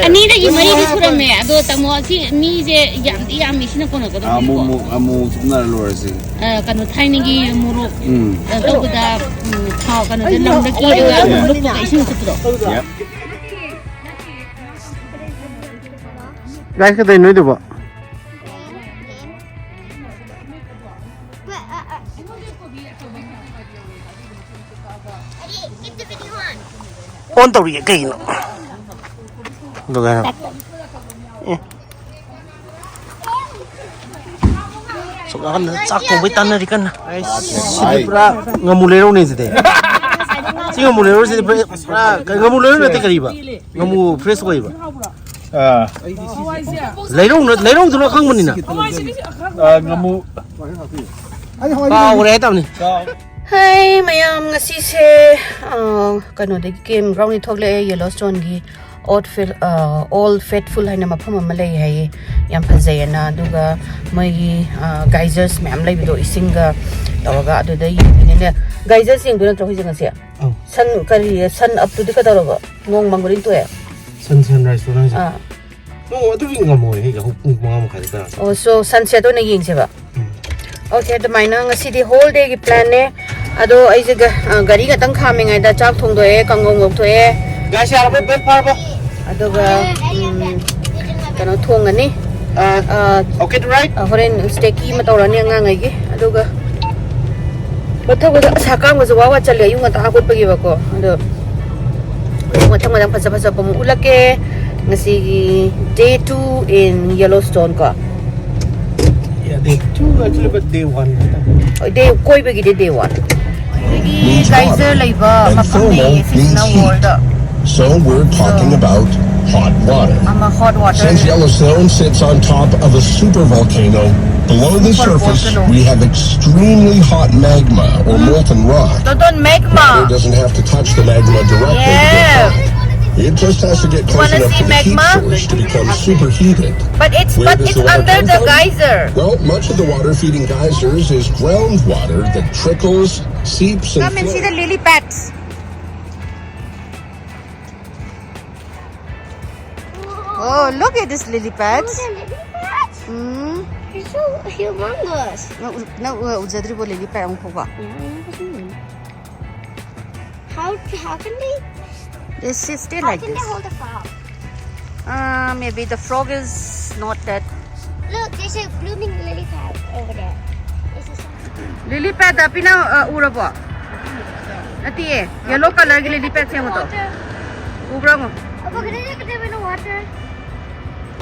ꯑꯅꯤꯗꯒꯤ ꯃꯔꯤꯗꯤ ꯁꯨꯔꯝꯃꯦ꯫ ꯑꯗꯣ ꯇꯥꯃꯣ, ꯑꯁꯤ ꯃꯤꯁꯦ ꯌꯥꯝꯗꯤ ꯌꯥꯝꯃꯤ, ꯁꯤꯅ ꯀꯣꯟꯅꯒꯗꯕꯅꯤꯀꯣ꯫ ꯑꯃꯨꯛ, ꯑꯃꯨꯛ, ꯑꯃꯨꯛ ꯁꯨꯞꯅꯔ ꯂꯣꯏꯔꯁꯤ꯫ ꯑ, ꯀꯩꯅꯣ, ꯊꯥꯏꯅꯒꯤ ꯃꯣꯔꯣꯛ, ꯎꯝ꯫ ꯑ, ꯇꯧꯕꯗ, ꯎꯝ, ꯊꯥꯎ, ꯀꯩꯅꯣꯗ, ꯂꯝꯗ ꯀꯤꯔꯒ ꯑꯗꯨꯝ ꯂꯨꯞꯄꯒ ꯏꯁꯤꯡ ꯂꯨꯞꯄꯗꯣ꯫ Yep. ꯒꯥꯏꯁ, ꯀꯩꯗꯧꯔꯤꯅꯣ ꯅꯣꯏꯗꯨꯕꯣ? ꯑꯣꯟ ꯇꯧꯔꯤꯌꯦ ꯀꯩꯅꯣ? ꯑꯗꯨꯒ ꯑꯦ꯫ ꯁꯣꯝ ꯅꯥꯀꯟꯗ ꯆꯥꯛ ꯊꯣꯡꯕꯩ ꯇꯥꯟꯅꯔꯤ ꯀꯟꯅ꯫ ꯑꯩꯁ, ꯁꯤꯗꯤ ꯄꯨꯔꯥ ꯉꯥꯃꯨ ꯂꯩꯔꯧꯅꯦ ꯁꯤꯗꯤ꯫ ꯁꯤ ꯉꯥꯃꯨ ꯂꯩꯔꯧꯁꯤꯗꯤ ꯄꯨꯔꯥ, ꯄꯨꯔꯥ ꯉꯥꯃꯨ ꯂꯩꯔꯧ ꯅꯠꯇꯦ, ꯀꯔꯤꯕ? ꯉꯥꯃꯨ ꯐ꯭ꯔꯦꯁ ꯑꯣꯏꯕ꯫ ꯑꯥ꯫ ꯂꯩꯔꯧꯅ-, ꯂꯩꯔꯧꯗꯨꯅ ꯑꯈꯪꯕꯅꯤꯅ꯫ ꯑꯥ, ꯉꯥꯃꯨ꯫ ꯀꯥꯎꯔꯦ ꯍꯥꯏꯇꯕꯅꯤ꯫ ꯀꯥꯎ-, ꯍꯥꯏ ꯃꯌꯥꯝ, ꯉꯁꯤꯁꯦ, ꯑ, ꯀꯩꯅꯣꯗꯒꯤ ꯀꯦꯝ ꯒ꯭ꯔꯥꯎꯟꯗꯒꯤ ꯊꯣꯛꯂꯛꯑꯦ, ꯌꯦꯂꯣꯁ꯭ꯇꯣꯟꯒꯤ ꯑꯣꯜ ꯐꯦꯠ-, ꯑ, ꯑꯣꯜ ꯐꯦꯠꯐꯨꯜ ꯍꯥꯏꯅ ꯃꯐꯝ ꯑꯃ ꯂꯩ ꯍꯥꯏꯌꯦ, ꯌꯥꯝ ꯐꯖꯩꯌꯦꯅ꯫ ꯑꯗꯨꯒ ꯃꯣꯏꯒꯤ, ꯑ, ꯒꯥꯏꯖꯔꯁ ꯃꯌꯥꯝ ꯂꯩꯕꯗꯣ, ꯏꯁꯤꯡꯒ ꯇꯧꯔꯒ, ꯑꯗꯨꯗ ꯌꯦꯡꯗꯣꯏꯅꯦ꯫ ꯒꯥꯏꯖꯔꯁ ꯌꯦꯡꯗꯣꯏ ꯅꯠꯇ꯭ꯔꯣ ꯑꯩꯈꯣꯏꯁꯦ ꯉꯁꯤ? ꯑꯧ꯫ ꯁꯟ ꯀꯔꯤ, ꯁꯟ ꯑꯞꯇꯨꯗꯤ ꯀꯩꯗꯧꯔꯕ? ꯅꯣꯡ ꯃꯪꯕꯗꯤ ꯇꯣꯛꯑꯦ? ꯁꯟ ꯁꯟꯔꯥꯏꯁꯇꯣ ꯅꯪꯁꯦ? ꯑꯥ꯫ ꯅꯣꯡ ꯑꯗꯨꯗꯤ ꯉꯝꯃꯣꯏ, ꯑꯩ ꯌꯥꯍꯧ ꯄꯨꯡ ꯃꯉꯥ ꯃꯈꯥꯏꯗ ꯇꯥꯔꯁꯤ꯫ ꯑꯣ, so ꯁꯟꯁꯦꯠ ꯑꯣꯏꯅ ꯌꯦꯡꯁꯦꯕ? ꯎꯝ꯫ ꯑꯣꯀꯦ, ꯑꯗꯨꯃꯥꯏꯅ ꯉꯁꯤꯗꯤ ꯍꯣꯜ ꯗꯦꯒꯤ ꯄ꯭ꯂꯥꯟꯅꯦ꯫ ꯑꯗꯣ ꯑꯩꯁꯦ ꯒ-, ꯑ, ꯒꯥꯔꯤ ꯉꯥꯛꯇꯪ ꯈꯥꯝꯃꯤꯉꯩꯗ ꯆꯥꯛ ꯊꯣꯡꯗꯣꯛꯑꯦ, ꯀꯥꯡꯉꯧ ꯉꯧꯊꯣꯛꯑꯦ꯫ ꯒꯥꯏꯁ, ꯌꯥꯔꯕꯣ? ꯕ꯭ꯔꯦꯛ ꯐꯥꯔꯕꯣ? ꯑꯗꯨꯒ, ꯎꯝ, ꯀꯩꯅꯣ ꯊꯣꯡꯉꯅꯤ꯫ ꯑ, ꯑ, okay, right? ꯑ, ꯍꯣꯔꯦꯟ ꯁ꯭ꯇꯦꯀꯤ ꯑꯃ ꯇꯧꯔꯅꯤ ꯑꯉꯥꯡꯉꯩꯒꯤ꯫ ꯑꯗꯨꯒ ꯃꯊꯪ ꯃꯊꯪ, ꯑꯁ, ꯍꯛꯀꯥꯝꯒꯁꯦ ꯋꯥ ꯋꯥ ꯆꯜꯂꯦ ꯑꯌꯨꯛ ꯉꯟꯇꯥ ꯍꯧꯒꯠꯄꯒꯤꯕꯀꯣ꯫ ꯑꯗꯣ ꯃꯊꯪ ꯃꯊꯪ ꯐꯖ ꯐꯖꯕ ꯑꯃꯨꯛ ꯎꯠꯂꯛꯀꯦ꯫ ꯉꯁꯤꯒꯤ day two in Yellowstone ꯀꯣ꯫ Yeah, day two actually, but day one. Day ꯀꯣꯏꯕꯒꯤꯗꯤ ꯗꯦ ꯋꯥꯟ꯫ ꯑꯩꯈꯣꯏꯒꯤ ꯒꯥꯏꯖꯔ ꯂꯩꯕ ꯃꯐꯝꯅꯦ ꯁꯤꯁꯤꯅ ꯋꯥꯔꯜꯗ꯫ So we're talking about hot water. ꯑꯃ hot water. Since Yellowstone sits on top of a supervolcano, below the surface we have extremely hot magma or molten rock. ꯇꯣꯟꯇꯣꯟ, magma. It doesn't have to touch the magma directly to get Yeah. hot. It just has to get close Wanna enough see to the heat magma? source to become superheated. But it's Where but does it's the water under come the from? Geyser. Well, much of the water feeding geysers is groundwater that trickles, seeps, and Come and see flows. The lily pads. Oh, look at this lily pads. Look at lily pads. Um. They're so humongous. ꯅꯪ ꯎ- ꯅꯪ ꯎ- ꯎꯖꯗ꯭ꯔꯤꯕꯣ ꯂꯤꯂꯤ ꯄꯦꯠ ꯑꯃꯨꯛ ꯐꯥꯎꯕ? Yeah, I never seen them. How how can they It's shifted how like can this. They hold a frog? Uh, maybe the frog is not that. Look, there's a blooming lily pad over there. This is ꯂꯤꯂꯤ ꯄꯦꯠ ꯄꯤꯅ ꯎꯔꯕꯣ? ꯅꯠꯇꯤꯌꯦ, yellow ꯀꯂꯔꯒꯤ ꯂꯤꯂꯤ ꯄꯦꯠ ꯁꯦꯝꯕꯗꯣ꯫ Water. ꯎꯕ꯭ꯔꯥ ꯑꯃꯨꯛ? Oh, look at it, look at it in the water.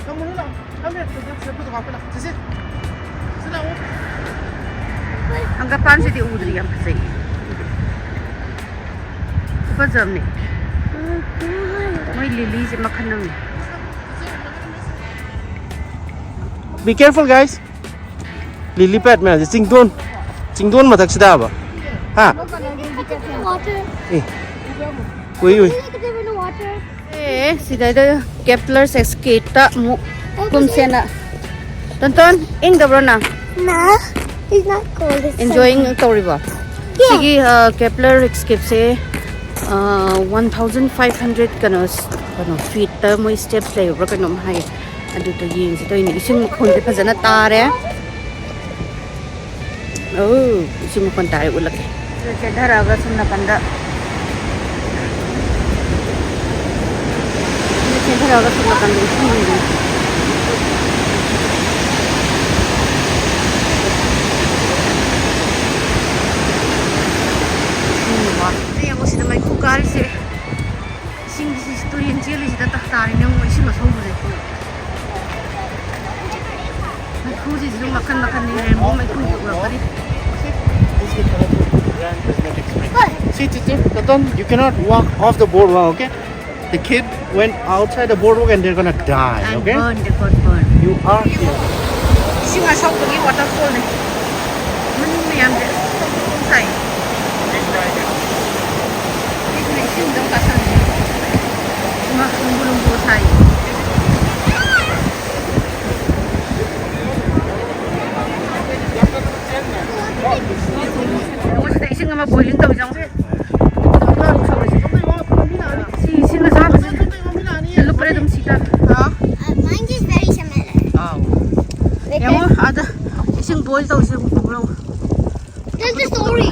Come on, come here. Let's go to the hospital. See, see. Sit down. ꯍꯪꯒꯄꯥꯟꯁꯤꯗꯤ ꯎꯗ꯭ꯔꯤ, ꯌꯥꯝ ꯐꯖꯩ꯫ ꯐꯖꯕꯅꯦ꯫ ꯃꯣꯏ ꯂꯤꯂꯤꯁꯦ ꯃꯈꯜ ꯑꯃꯅꯤ꯫ Be careful, guys. Lily pad ꯃꯌꯥꯝꯁꯦ ꯆꯤꯡꯗꯣꯟ ꯆꯤꯡꯗꯣꯟ ꯃꯊꯛꯁꯤꯗꯕ ꯍꯥ Water. ꯎꯏ ꯎꯏ Look at them in the water. ꯑꯦ, ꯁꯤꯗꯩꯗ ꯀꯦꯞꯂꯔ ꯁꯦꯁꯀꯦꯠꯇ ꯑꯃꯨꯛ ꯀꯨꯝꯁꯦꯅ꯫ ꯇꯣꯟꯇꯣꯟ, ꯏꯪꯗꯕ꯭ꯔꯣ ꯅꯪ? Nah, he's not cold. It's Enjoying ꯇꯧꯔꯤꯕꯣ? Yeah. ꯁꯤꯒꯤ ꯀꯦꯞꯂꯔ ꯁꯦꯁꯀꯦꯠꯁꯦ ꯋꯥꯟ ꯊꯥꯎꯖꯟ ꯐꯥꯏꯚ ꯍꯟꯗ꯭ꯔꯦꯠ ꯀꯩꯅꯣ ꯀꯩꯅꯣ ꯐꯤꯠꯇ ꯃꯣꯏ ꯁ꯭ꯇꯦꯞꯁ ꯂꯩꯕ꯭ꯔꯥ ꯀꯩꯅꯣꯝ ꯍꯥꯏ꯫ ꯑꯗꯨꯗ ꯌꯦꯡꯁꯤ ꯇꯧꯔꯤꯅꯦ꯫ ꯏꯁꯤꯡ ꯃꯈꯣꯟꯁꯦ ꯐꯖꯅ ꯇꯥꯔꯦ꯫ ꯑꯧ, ꯏꯁꯤꯡ ꯃꯈꯣꯟ ꯇꯥꯔꯦ, ꯎꯠꯂꯛꯀꯦ꯫ ꯁꯤꯗ ꯆꯦꯟꯊꯔꯛꯑꯒ ꯁꯨꯝ ꯅꯥꯀꯟꯗ ꯁꯤꯗ ꯆꯦꯟꯊꯔꯛꯑꯒ ꯁꯨꯝ ꯅꯥꯀꯟꯗ ꯏꯁꯤꯡ ꯂꯩꯔꯦ꯫ ꯌꯦꯡꯉꯣ, ꯁꯤꯗ ꯃꯩꯈꯨ ꯀꯥꯔꯤꯁꯦ꯫ ꯏꯁꯤꯡꯁꯤ ꯇꯨꯔꯦꯟ ꯆꯦꯜꯂꯤꯁꯤꯗ ꯇꯥ- ꯇꯥꯔꯤꯅꯦ, ꯌꯦꯡꯉꯣ, ꯏꯁꯤꯡ ꯑꯁꯧꯕꯁꯦ꯫ ꯃꯩꯈꯨꯁꯤꯁꯨ ꯃꯈꯜ See, Titu, Tatan, you cannot walk off the boardwalk, okay? The kid went outside the boardwalk and they're gonna die, okay? Burn, they got burn. You are here. ꯏꯁꯤꯡ ꯑꯁꯧꯕꯒꯤ waterfallꯅꯦ꯫ ꯃꯅꯨꯡ ꯃꯌꯥꯝꯁꯦ ꯁꯥꯏ꯫ ꯏꯁꯤꯡꯗ ꯑꯃꯨꯛ ꯀꯥꯁꯟꯕ꯫ ꯏꯃꯥ, ꯂꯨꯝꯕꯨ ꯂꯨꯝꯕꯨ ꯁꯥꯏ꯫ ꯃꯣꯏꯁꯤꯗ ꯏꯁꯤꯡ ꯑꯃ boiling ꯇꯧꯔꯤ ꯆꯪꯉꯣ꯫ ꯁꯤ ꯏꯁꯤꯡ ꯑꯁꯥꯕꯁꯦ ꯂꯨꯞꯄ꯭ꯔꯦ ꯑꯗꯨꯝ ꯁꯤ ꯇꯥꯔꯦ꯫ Mine is very similar. ꯑꯥꯎ꯫ ꯌꯦꯡꯉꯣ ꯑꯥꯗ ꯏꯁꯤꯡ boil ꯇꯧꯔꯤꯁꯦ ꯎꯕ꯭ꯔꯣ? Tell the story.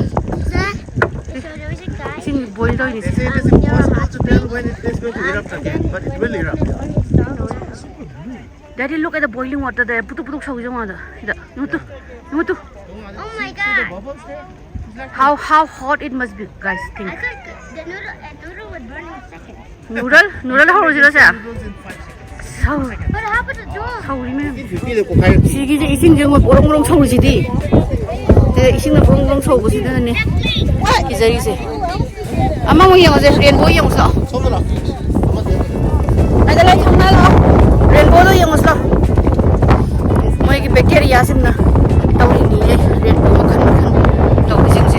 ꯏꯁꯤꯡ boil ꯇꯧꯔꯤꯅꯦ ꯁꯤ꯫ They say it is impossible to tell when it is going to erupt again, but it will erupt. Daddy, look at the boiling water there. ꯄꯨꯇꯨꯛ ꯄꯨꯇꯨꯛ ꯁꯧꯔꯤ ꯌꯦꯡꯉꯣ ꯑꯥꯗ꯫ ꯁꯤꯗ꯫ ꯌꯦꯡꯉꯨ ꯇꯨ꯫ ꯌꯦꯡꯉꯨ two. Oh my god. How, how hot it must be, guys. Think. I thought the noodle, uh, noodle would burn in seconds. Noodle? Noodle ꯍꯧꯔꯁꯤꯔꯣ ꯁꯦ? ꯁꯧ-, What happened to Joe? ꯁꯧꯔꯤ ꯃꯌꯥꯝ꯫ ꯁꯤꯒꯤꯁꯦ ꯏꯁꯤꯡꯁꯦ ꯃꯣꯏ ꯕꯣꯔꯣꯡ ꯕꯣꯔꯣꯡ ꯁꯧꯔꯤꯁꯤꯗꯤ꯫ ꯁꯤꯗ ꯏꯁꯤꯡꯅ ꯕꯣꯔꯣꯡ ꯕꯣꯔꯣꯡ ꯁꯧꯕꯁꯤꯗꯅꯅꯦ ꯀꯤꯖꯔꯤꯁꯦ꯫ ꯑꯃꯃꯨꯛ ꯌꯦꯡꯉꯁꯦ, rainbow ꯌꯦꯡꯉꯨꯁꯤ ꯂꯥꯛꯑꯣ꯫ ꯑꯗ ꯂꯩ ꯊꯝꯅ ꯂꯥꯛꯑꯣ꯫ Rainbowꯗꯣ ꯌꯦꯡꯉꯨꯁꯤ ꯂꯥꯛꯑꯣ꯫ ꯃꯣꯏꯒꯤ bacteriaꯁꯤꯡꯅ ꯇꯧꯔꯤꯅꯤꯌꯦ, rainbow ꯃꯈꯜ ꯃꯈꯜ ꯇꯧꯔꯤꯁꯤꯡꯁꯦ꯫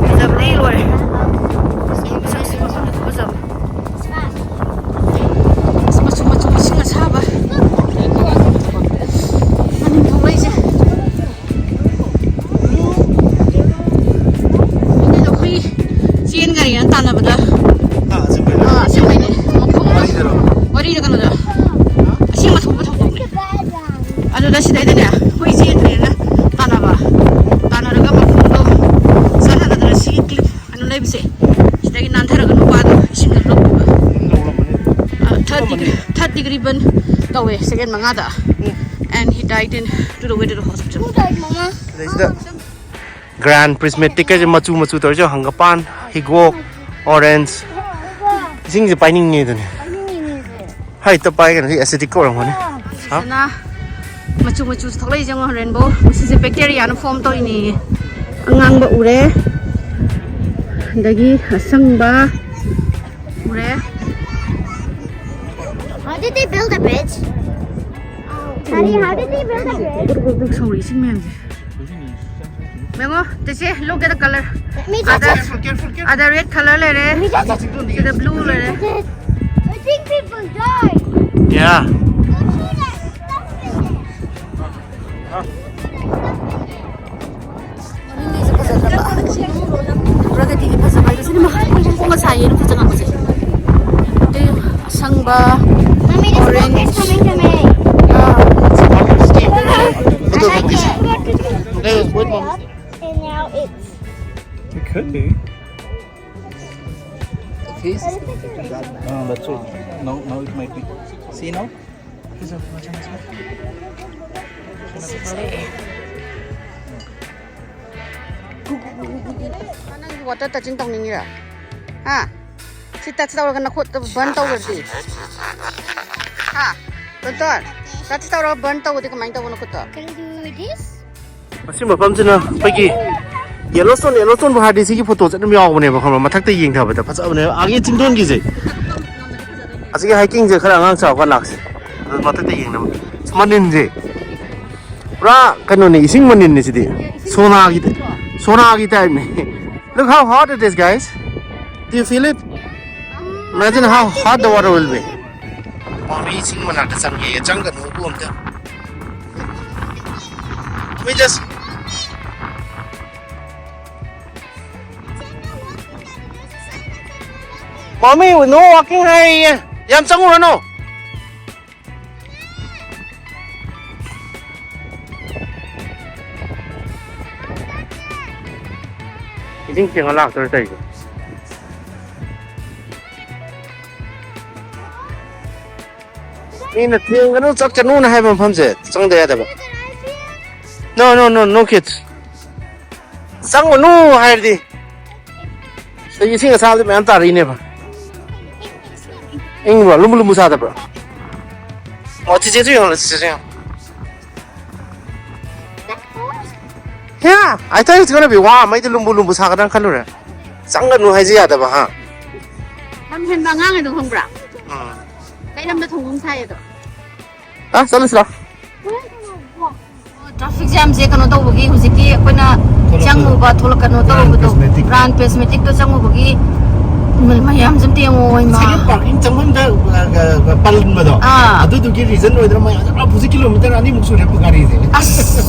ꯐꯖꯕꯗꯤ ꯂꯣꯏꯔꯦ꯫ ꯃꯁꯛꯁꯦ ꯃꯐꯝꯗ ꯐꯖꯕ꯫ ꯑꯁ, ꯃꯆꯨ ꯃꯆꯨ ꯏꯁꯤꯡ ꯑꯁꯥꯕ꯫ ꯃꯅꯤꯡ ꯊꯣꯛꯂꯛꯏꯁꯦ꯫ ꯑꯗꯨꯗ ꯑꯩꯈꯣꯏ ꯆꯦꯟꯒꯅꯤꯅ ꯇꯥꯟꯅꯕꯗ, ꯑꯥ, ꯑꯁꯦꯡꯕꯩꯅꯦ꯫ ꯑꯥ, ꯑꯁꯦꯡꯕꯩꯅꯦ꯫ ꯃꯈꯣꯡ ꯋꯥꯔꯤꯗꯔꯣ? ꯋꯥꯔꯤꯗ ꯀꯩꯅꯣꯗ꯫ ꯑꯁꯦꯡꯕ ꯊꯣꯛꯄ ꯊꯧꯗꯣꯛꯅꯦ꯫ ꯑꯗꯨꯗ ꯁꯤꯗꯩꯗꯅꯦ ꯑꯩꯈꯣꯏ ꯆꯦꯟꯒꯅꯤꯅ ꯇꯥꯟꯅꯕ꯫ ꯇꯥꯟꯅꯔꯒ ꯃꯈꯣꯡꯗꯣ ꯆꯥꯟꯅꯗꯗꯅ ꯁꯤꯒꯤ cliff ꯀꯩꯅꯣ ꯂꯩꯕꯁꯦ, ꯁꯤꯗꯒꯤ ꯅꯥꯟꯊꯔꯒ ꯅꯨꯄꯥꯗꯣ ꯏꯁꯤꯡꯗ ꯂꯨꯞꯄꯤꯕ꯫ ꯑ, third degree, third degree burn ꯇꯧꯋꯦ second ꯃꯉꯥꯗ꯫ And he died in, to the way to the hospital. Who died, Mama? ꯁꯤꯗꯩꯁꯤꯗ grand prismatic ꯀꯩꯁꯦ ꯃꯆꯨ ꯃꯆꯨ ꯇꯧꯔꯤꯁꯦ, ꯍꯪꯒꯄꯥꯟ, ꯍꯤꯒꯣꯛ, orange꯫ ꯏꯁꯤꯡꯁꯦ ꯄꯥꯏꯅꯤꯡꯉꯦ ꯑꯗꯨꯅꯦ꯫ ꯍꯥꯏꯠꯇ ꯄꯥꯏꯒꯅꯤ, ꯁꯤ acidic ꯑꯣꯏꯔꯝꯒꯅꯤ꯫ ꯍꯥ? ꯁꯤꯅ ꯃꯆꯨ ꯃꯆꯨ ꯊꯣꯛꯂꯛꯏꯁꯦ ꯌꯦꯡꯉꯣ, ꯔꯦꯟꯕꯣ꯫ ꯃꯁꯤꯁꯦ ꯕꯦꯛꯇꯦꯔꯤꯌꯥꯅ ꯐꯣꯝ ꯇꯧꯔꯤꯅꯦꯌꯦ꯫ ꯑꯉꯥꯡꯕ ꯎꯔꯦ, ꯑꯗꯒꯤ ꯑꯁꯪꯕ ꯎꯔꯦ꯫ How did they build a bridge? Honey, how did they build a bridge? ꯕꯨꯛ ꯕꯨꯛ ꯕꯨꯛ ꯁꯧꯔꯤ ꯏꯁꯤꯡ ꯃꯌꯥꯝꯁꯦ꯫ ꯌꯦꯡꯉꯣ, ꯆꯦꯆꯦ, look at the color. Let me just ꯑꯗ, Careful, careful, careful. ꯑꯗ red color ꯂꯩꯔꯦ꯫ Let me just ꯁꯤꯗ blue ꯂꯩꯔꯦ꯫ I think people died. Yeah. Go through that stuff in there. ꯃꯅꯤꯡꯒꯤꯁꯦ ꯐꯖꯗ꯭ꯔꯕ? ꯄ꯭ꯔꯒꯇꯤꯒꯤ ꯐꯖꯕ ꯍꯥꯏꯕꯁꯤꯅ ꯃꯈꯣꯡꯒ ꯁꯥꯏꯌꯦꯅ ꯐꯖ ꯉꯥꯛꯄꯁꯦ꯫ ꯑꯗꯩ ꯑꯁꯪꯕ, Mommy, this orange. Book is coming to me. Ah. I like it. Hey, wait, Mom. And now it's It could be. It is. No, that's true. No, no, it might be. See now? ꯅꯪꯒꯤ water touching ꯇꯧꯅꯤꯡꯉꯤꯔꯥ? ꯍꯥ? ꯁꯤ touch ꯇꯧꯔꯒ ꯅꯈꯨꯠꯇ burn ꯇꯧꯔꯗꯤ? ꯍꯥ? ꯇꯣꯟꯇꯣꯟ, touch ꯇꯧꯔꯒ burn ꯇꯧꯔꯗꯤ ꯀꯃꯥꯏꯅ ꯇꯧꯕ ꯅꯈꯨꯠꯇꯣ? Can you do this? ꯃꯁꯤ ꯃꯐꯝꯁꯤꯅ ꯑꯩꯈꯣꯏꯒꯤ Yellowstone, Yellowstoneꯕꯨ ꯍꯥꯏꯔꯗꯤ ꯁꯤꯒꯤ photoꯁꯦ ꯑꯗꯨꯝ ꯌꯥꯎꯕꯅꯦꯕ, ꯈꯪꯕ꯭ꯔꯥ? ꯃꯊꯛꯇ ꯌꯦꯡꯊꯕꯗ ꯐꯖꯕꯅꯦꯕ꯫ ꯑꯥꯒꯤ ꯆꯤꯡꯗꯣꯟꯒꯤꯁꯦ, ꯑꯁꯤꯒꯤ hikingꯁꯦ ꯈꯔ ꯑꯉꯥꯡ ꯆꯥꯎꯔꯀꯥꯟ ꯂꯥꯛꯁꯦ꯫ ꯑꯗꯨ ꯃꯊꯛꯇ ꯌꯦꯡꯅꯕ꯫ ꯃꯅꯤꯟꯁꯦ ꯄꯨꯔꯥ ꯀꯩꯅꯣꯅꯦ, ꯏꯁꯤꯡ ꯃꯅꯤꯟꯅꯦ ꯁꯤꯗꯤ꯫ ꯁꯣꯅꯥꯒꯤ, ꯁꯣꯅꯥꯒꯤ typeꯅꯦ꯫ Look how hot it is, guys. Do you feel it? Imagine how hot the water will be. ꯄꯥꯝꯃꯤ ꯏꯁꯤꯡ ꯃꯅꯥꯛꯇ ꯆꯪꯒꯦ, ꯆꯪꯒꯅꯨ ꯑꯗꯨ ꯑꯝꯇ꯫ Let me just Mommy, no walking ꯍꯥꯏꯌꯦ꯫ ꯌꯥꯝ ꯆꯪꯉꯨꯔꯅꯨ꯫ ꯏꯁꯤꯡ ꯆꯦꯟꯕ ꯂꯥꯛꯇꯣꯔꯦ ꯇꯧꯔꯤꯁꯦ꯫ ꯃꯤꯅ ꯊꯦꯡꯒꯅꯨ, ꯆꯠꯀꯅꯨꯅ ꯍꯥꯏꯕ ꯃꯐꯝꯁꯦ ꯆꯪꯗ ꯌꯥꯗꯕ꯫ No, no, no, no kids. ꯆꯪꯒꯅꯨ ꯍꯥꯏꯔꯗꯤ꯫ ꯁꯤꯗ ꯏꯁꯤꯡ ꯑꯁꯥꯕꯗꯤ ꯃꯌꯥꯝ ꯇꯥꯔꯛꯏꯅꯦꯕ꯫ ꯏꯪꯕ꯭ꯔꯣ? ꯂꯨꯝꯕꯨ ꯂꯨꯝꯕꯨ ꯁꯥꯗꯕ꯭ꯔꯣ? ꯑꯣ, ꯆꯤꯆꯦꯁꯨ ꯌꯦꯡꯍꯜꯂꯣ, ꯆꯤꯆꯦꯁꯨ ꯌꯦꯡꯍꯜꯂꯣ꯫ Yeah, I thought it's gonna be warm. ꯑꯩꯗꯤ ꯂꯨꯝꯕꯨ ꯂꯨꯝꯕꯨ ꯁꯥꯒꯗ꯭ꯔꯥ ꯈꯜꯂꯨꯔꯦ꯫ ꯆꯪꯒꯅꯨ ꯍꯥꯏꯁꯦ ꯌꯥꯗꯕ, ꯍꯥ? ꯂꯝ ꯍꯦꯟꯕ ꯑꯉꯥꯡ ꯑꯗꯣ ꯈꯪꯕ꯭ꯔꯥ? ꯎꯝ꯫ ꯀꯩ ꯂꯝꯗ ꯊꯣꯡꯐꯝ ꯁꯥꯏ ꯑꯗꯣ? ꯑ, ꯆꯠꯂꯁꯤꯔꯣ? ꯇ꯭ꯔꯥꯐꯤꯛ ꯖꯥꯝꯁꯦ ꯀꯩꯅꯣ ꯇꯧꯕꯒꯤ, ꯍꯧꯖꯤꯛꯀꯤ ꯑꯩꯈꯣꯏꯅ ꯊꯣꯛꯂꯛꯄꯗꯣ꯫ ꯆꯪꯉꯨꯕ, ꯊꯣꯛꯂꯛ-, ꯀꯩꯅꯣ ꯔꯥꯟ ꯇꯧꯔꯨꯕꯗꯣ, ꯀꯣꯁꯃꯦꯇꯤꯛ꯫ ꯔꯥꯟ ꯀꯣꯁꯃꯦꯇꯤꯛꯇꯣ ꯆꯪꯉꯨꯕꯒꯤ ꯃ-, ꯃꯌꯥꯝꯁꯦ ꯑꯝꯇ ꯌꯦꯡꯉꯣ, ꯏꯃꯥ꯫ ꯉꯁꯥꯏꯒꯤ ꯄꯥꯔꯀꯤꯡ ꯆꯪꯐꯝꯗ, ꯑ, ꯑ, ꯄꯜꯂꯟꯕꯗꯣ꯫ ꯑꯥ꯫ ꯑꯗꯨꯗꯨꯒꯤ ꯔꯤꯖꯟ ꯑꯣꯏꯗꯅ ꯃꯌꯥꯝꯁꯦ ꯄꯨꯔꯥ ꯍꯧꯖꯤꯛ ꯀꯤꯂꯣꯃꯤꯇꯔ ꯑꯅꯤꯃꯨꯛ ꯁꯨꯔꯦ ꯒꯥꯔꯤꯁꯦ꯫ ꯑꯁ,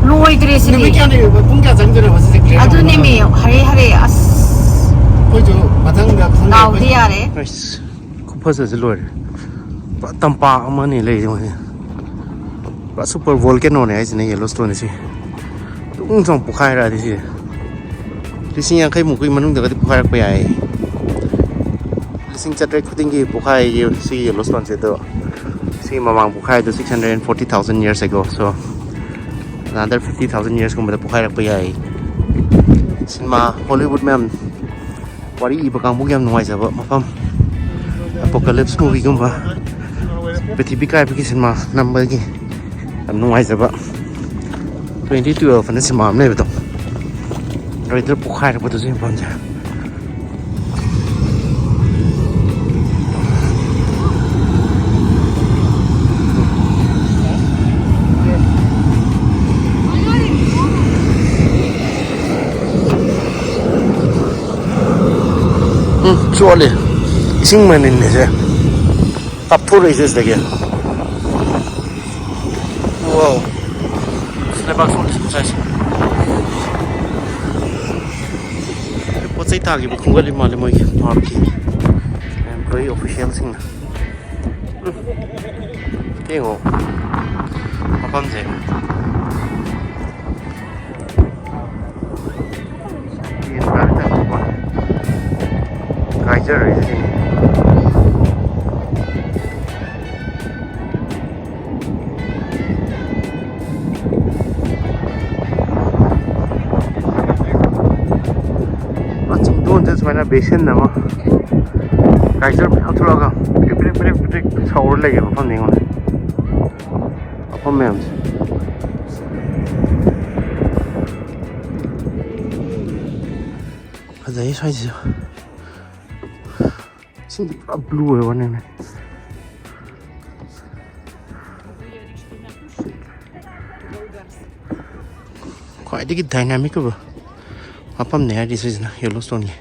ꯂꯣꯏꯗ꯭ꯔꯦ ꯁꯤꯗꯤ꯫ ꯅꯨꯃꯤꯠ ꯀꯌꯥꯅꯤ, ꯄꯨꯡ ꯀꯌꯥ ꯆꯪꯗꯣꯏꯅꯣ ꯁꯤꯁꯦ ꯀ꯭ꯂꯤꯌꯥꯔ ꯑꯗꯨꯅꯦꯃꯤ, ꯇꯧꯅꯕ? ꯍꯔꯦ ꯍꯔꯦ, ꯑꯁ꯫ ꯑꯩꯈꯣꯏꯁꯨ ꯃꯊꯪꯗ ꯈꯪꯗꯦ, ꯂꯥꯎꯗꯤ ꯑꯩꯈꯣꯏꯁꯨ ꯌꯥꯔꯦ꯫ ꯑꯁ, ꯈꯨꯐꯖꯁꯦ ꯂꯣꯏꯔꯦ꯫ ꯄꯨꯔꯥ ꯇꯝꯄꯥꯛ ꯑꯃꯅꯤ ꯂꯩꯔꯤꯁꯦ ꯃꯣꯏꯁꯦ꯫ ꯄꯨꯔꯥ ꯁꯨꯄꯔ ꯚꯣꯜꯀꯦꯅꯣꯅꯦ ꯍꯥꯏꯁꯤꯅꯦ ꯌꯦꯂꯣꯁ꯭ꯇꯣꯟꯁꯦ꯫ ꯁꯤ ꯇꯨꯡ ꯆꯥꯎꯅ ꯄꯣꯛꯈꯥꯏꯔꯛꯑꯗꯤ ꯁꯤ ꯂꯤꯁꯤꯡ ꯌꯥꯡꯈꯩ ꯃꯨꯛꯀꯤ ꯃꯅꯨꯡꯗꯒꯗꯤ ꯄꯣꯛꯈꯥꯏꯔꯛꯄ ꯌꯥꯏ꯫ ꯂꯤꯁꯤꯡ ꯆꯥꯇ꯭ꯔꯦꯠ ꯈꯨꯗꯤꯡꯒꯤ ꯄꯣꯛꯈꯥꯏꯌꯦ ꯁꯤꯒꯤ ꯌꯦꯂꯣꯁ꯭ꯇꯣꯟꯁꯦ꯫ ꯑꯗꯣ ꯁꯤꯒꯤ ꯃꯃꯥꯡ ꯄꯣꯛꯈꯥꯏꯗꯣ six hundred and forty thousand years ago, so another fifty thousand years ꯀꯨꯝꯕꯗ ꯄꯣꯛꯈꯥꯏꯔꯛꯄ ꯌꯥꯏ꯫ ꯁꯤꯅꯦꯃꯥ ꯍꯣꯂꯤꯋꯨꯗ ꯃꯌꯥꯝ ꯋꯥꯔꯤ ꯏꯕ ꯀꯥꯡꯕꯨꯒꯤ ꯌꯥꯝ ꯅꯨꯡꯉꯥꯏꯖꯕ ꯃꯐꯝ꯫ Apocalypse movieꯒꯨꯝꯕ, ꯄ꯭ꯔꯤꯊꯤꯕꯤ ꯀꯥꯏꯕꯒꯤ ꯁꯤꯅꯦꯃꯥ ꯅꯝꯕꯒꯤ ꯌꯥꯝ ꯅꯨꯡꯉꯥꯏꯖꯕ꯫ Twenty twelve ꯑꯅ ꯁꯤꯅꯦꯃꯥ ꯑꯃ ꯂꯩꯕꯗꯣ, ꯔꯣꯏꯗꯔ ꯄꯣꯛꯈꯥꯏꯔꯛꯄꯗꯨꯁꯨ ꯌꯥꯝ ꯄꯥꯝꯖꯩ꯫ ꯎꯝ, ꯆꯣꯠꯂꯤ꯫ ꯏꯁꯤꯡ ꯃꯅꯤꯟꯅꯤꯁꯦ ꯀꯥꯞꯊꯣꯔꯛꯏꯁꯦ ꯁꯤꯗꯒꯤ꯫ Wow꯫ ꯂꯩꯕꯥꯛ ꯆꯣꯠꯂꯤ ꯉꯁꯥꯏꯁꯦ꯫ ꯄꯣꯠ ꯆꯩ ꯊꯥꯈꯤꯕ ꯈꯣꯝꯒꯠꯂꯤ ꯃꯥꯜꯂꯦ ꯃꯣꯏꯒꯤ ꯄꯥꯔꯛꯀꯤ employee officialꯁꯤꯡꯅ꯫ ꯎꯝ꯫ ꯌꯦꯡꯉꯣ ꯃꯐꯝꯁꯦ꯫ ꯌꯦꯟ ꯉꯥꯛꯇ ꯉꯥꯏꯖꯔꯣꯏꯁꯦ ꯁꯤꯅꯤ꯫ ꯆꯤꯡꯗꯣꯟꯁꯦ ꯁꯨꯃꯥꯏꯅ ꯕꯦꯁꯤꯟ ꯑꯃ, ꯒꯥꯏꯖꯔ ꯃꯌꯥꯝ ꯊꯣꯛꯂꯛꯑꯒ ꯄꯤꯗ꯭ꯔꯤꯛ ꯄꯤꯗ꯭ꯔꯤꯛ ꯄꯤꯗ꯭ꯔꯤꯛ ꯄꯤꯗ꯭ꯔꯤꯛ ꯁꯧꯔ ꯂꯩꯌꯦ ꯃꯐꯝꯅꯤ, ꯌꯦꯡꯉꯨꯅꯦ꯫ ꯃꯐꯝ ꯃꯌꯥꯝꯁꯦ꯫ ꯂꯩ ꯁ꯭ꯋꯥꯏꯁꯤꯁꯨ꯫ ꯁꯤꯗꯤ ꯄꯨꯔꯥ ꯕ꯭ꯂꯨ ꯑꯣꯏꯕ ꯋꯥꯅꯦꯃꯦ꯫ ꯈ꯭ꯋꯥꯏꯗꯒꯤ ꯗꯥꯏꯅꯥꯃꯤꯛ ꯑꯣꯏꯕ ꯃꯐꯝꯅꯦ ꯍꯥꯏꯔꯗꯤ ꯁꯤꯁꯤꯅ ꯌꯦꯂꯣꯁ꯭ꯇꯣꯟꯒꯤ꯫